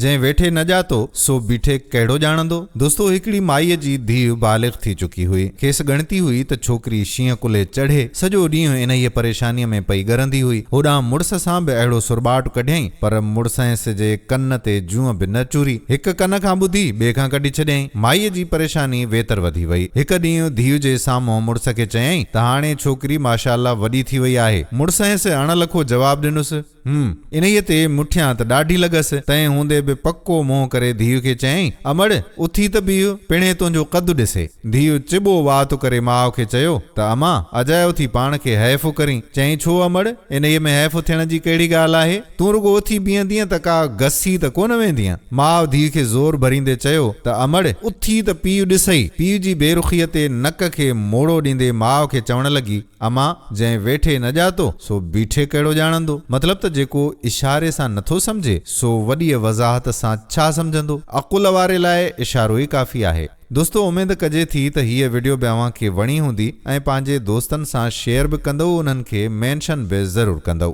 جنهن ويٺي نه ڄاتو، سو بيٺي ڪهڙو ڄاڻندو؟ دوستو هڪڙي مائيء جي ڌيء بالغ ٿي چڪي هئي. کيس ڳڻتي هئي ته ڇوڪري شينهن ڪلهي چڙهي، سڄو ڏينهن انهيء پريشانيء ۾ پئي ڳرندي هئي. هوڏانهن مڙس سان به اهڙو سرٻاٽ ڪڍيائين، پر مڙسهنس جي ڪن تي جونء به نه چوري. هڪ ڪن کان ٻڌي، ٻئي کان ڪڍي ڇڏيائين. مائيء جي پريشاني ويتر وڌي وئي. هڪ ڏينهن ڌيء جي سامهون مڙس کي چيائين ته هاڻي ڇوڪري ماشاء الله وڏي ٿي وئي آهي. مڙسهنس اڻ لکو جواب ڏنس. هم. انهيء تي مٺيان ته ڏاڍي لڳس، تنهن هوندي به پڪو منهن ڪري ڌيء کي چيائين، امڙ، اٿي ته بيهه، پڻهين تنهنجو قد ڏسي. ڌيء چٻو وات ڪري ماء کي چيو ته امان، اجايو ٿي پاڻ کي حيف ڪرين. چيائين، ڇو امڙ، انهيء ۾ حيف ٿيڻ جي ڪهڙي ڳالهه آهي؟ تون رڳو اٿي بيهندينء ته ڪا گسي ته ڪونه ويندينء. ماء ڌيء کي زور ڀريندي چيو ته امڙ، اٿي ته پيء ڏسئي. پيء جي بي رخيء تي نڪ کي موڙو ڏيندي ماء کي چوڻ لڳي، امان، جنهن ويٺي نه ڄاتو، سو بيٺي ڪهڙو ڄاڻندو؟ مطلب ته جيڪو اشاري سان نٿو سمجهي، سو وڏيء وضاحت سان ڇا سمجهندو؟ عقل واري لاء اشارو ئي ڪافي آهي. دوستو اميد ڪجي ٿي ته هيء وڊيو به اوهان کي وڻي هوندي ۽ پنهنجي دوستن سان شيئر به ڪندؤ انهن کي مينشن به ضرور ڪندؤ.